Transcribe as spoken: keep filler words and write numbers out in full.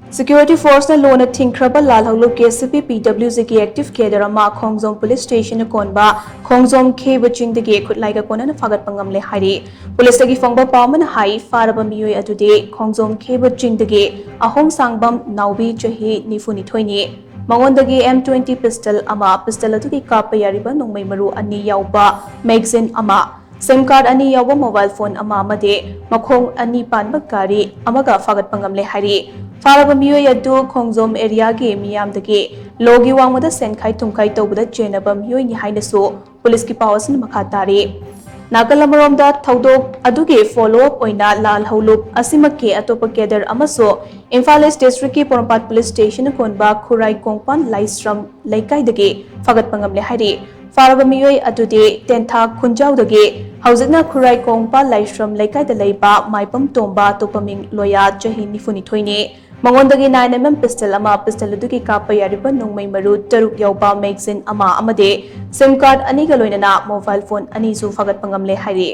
Security force ꯅ ꯂꯣꯟꯅ ꯊꯤꯡꯈ꯭ꯔꯕ ꯂꯥꯜꯍꯧꯂꯨꯞ K C ꯄꯤ ꯄꯤ W G ꯒꯤ active cadre ꯑꯃ ꯈꯣꯡꯖꯣꯝ police station ꯅ ꯀꯣꯟꯕ ꯈꯣꯡꯖꯣꯝ ꯈꯦꯕ ꯆꯤꯡꯗꯒꯤ ꯈꯨꯠꯂꯥꯏꯒ ꯀꯣꯟꯅꯅ ꯐꯥꯒꯠꯄ ꯉꯝꯂꯦ ꯍꯥꯏꯔꯤ꯫ Police ꯇꯒꯤ ꯐꯪꯕ ꯄꯥꯎ ꯑꯃꯅ ꯍꯥꯏ, ꯐꯥꯔꯕ ꯃꯤꯑꯣꯏ ꯑꯗꯨꯗꯤ ꯈꯣꯡꯖꯣꯝ ꯈꯦꯕ ꯆꯤꯡꯗꯒꯤ ꯑꯍꯣꯝ ꯁꯥꯡꯕꯝ ꯅꯥꯎꯕꯤ, ꯆꯍꯤ ꯅꯤꯐꯨꯅꯤꯊꯣꯏꯅꯤ꯫ ꯃꯉꯣꯟꯗꯒꯤ M twenty pistol ꯑꯃ, pistol ꯑꯗꯨꯒꯤ ꯀꯥꯞꯄ ꯌꯥꯔꯤꯕ ꯅꯣꯡꯃꯩ ꯃꯔꯨ ꯑꯅꯤ ꯌꯥꯎꯕ magazine ꯑꯃ, SIM card ꯑꯅꯤ ꯌꯥꯎꯕ mobile phone ꯑꯃ ꯑꯃꯗꯤ ꯃꯈꯣꯡ ꯑꯅꯤ ꯄꯥꯟꯕ ꯒꯥꯔꯤ ꯑꯃꯒ ꯐꯥꯒꯠꯄ ꯉꯝꯂꯦ ꯍꯥꯏꯔꯤ꯫ ꯐꯥꯔꯕ ꯃꯤꯑꯣꯏ ꯑꯗꯨ ꯈꯣꯡꯖꯣꯝ area ꯒꯤ ꯃꯤꯌꯥꯝꯗꯒꯤ ꯂꯣꯒꯤ ꯋꯥꯡꯃꯗ ꯁꯦꯟꯈꯥꯏ ꯊꯨꯝꯈꯥꯏ ꯇꯧꯕꯗ ꯆꯦꯟꯅꯕ ꯃꯤꯑꯣꯏꯅꯤ ꯍꯥꯏꯅꯁꯨ police ꯀꯤ ꯄꯥꯎ ꯑꯁꯤꯅ ꯃꯈꯥ ꯇꯥꯔꯤ꯫ ꯅꯥꯀꯜ ꯑꯃꯔꯣꯝꯗ, ꯊꯧꯗꯣꯛ ꯑꯗꯨꯒꯤ follow up ꯑꯣꯏꯅ ꯂꯥꯜꯍꯧꯂꯨꯞ ꯑꯁꯤꯃꯛꯀꯤ ꯑꯇꯣꯞꯄ cadre ꯑꯃꯁꯨ ꯏꯝꯐꯥꯜ East district ꯀꯤ ꯄꯣꯔꯣꯝꯄꯥꯠ police station ꯅ ꯀꯣꯟꯕ ꯈꯨꯔꯥꯏ ꯀꯣꯡꯄꯥꯟ ꯂꯥꯏꯁ꯭ꯔꯝ ꯂꯩꯀꯥꯏꯗꯒꯤ ꯐꯥꯒꯠꯄ ꯉꯝꯂꯦ ꯍꯥꯏꯔꯤ꯫ ꯐꯥꯔꯕ ꯃꯤꯑꯣꯏ ꯑꯗꯨꯗꯤ ꯇꯦꯟꯊꯥ ꯈꯨꯟꯖꯥꯎꯗꯒꯤ, ꯍꯧꯖꯤꯛꯅ ꯈꯨꯔꯥꯏ ꯀꯣꯡꯄꯥꯟ ꯂꯥꯏꯁ꯭ꯔꯝ ꯂꯩꯀꯥꯏꯗ ꯂꯩꯕ ꯃꯥꯏꯄꯝ ꯇꯣꯝꯕ, ꯇꯣꯄꯃꯤꯡ ꯂꯣꯌꯥ, ꯆꯍꯤ ꯅꯤꯐꯨꯅꯤꯊꯣꯏꯅꯤ꯫ ꯃꯉꯣꯟꯗꯒꯤ nine M M pistol ꯑꯃ, pistol ꯑꯗꯨꯒꯤ ꯀꯥꯞꯄ ꯌꯥꯔꯤꯕ ꯅꯣꯡꯃꯩ ꯃꯔꯨ ꯇꯔꯨꯛ ꯌꯥꯎꯕ magazine ꯑꯃ ꯑꯃꯗꯤ SIM card ꯑꯅꯤꯒ ꯂꯣꯏꯅꯅ mobile phone ꯑꯅꯤꯁꯨ ꯐꯥꯒꯠꯄ ꯉꯝꯂꯦ ꯍꯥꯏꯔꯤ꯫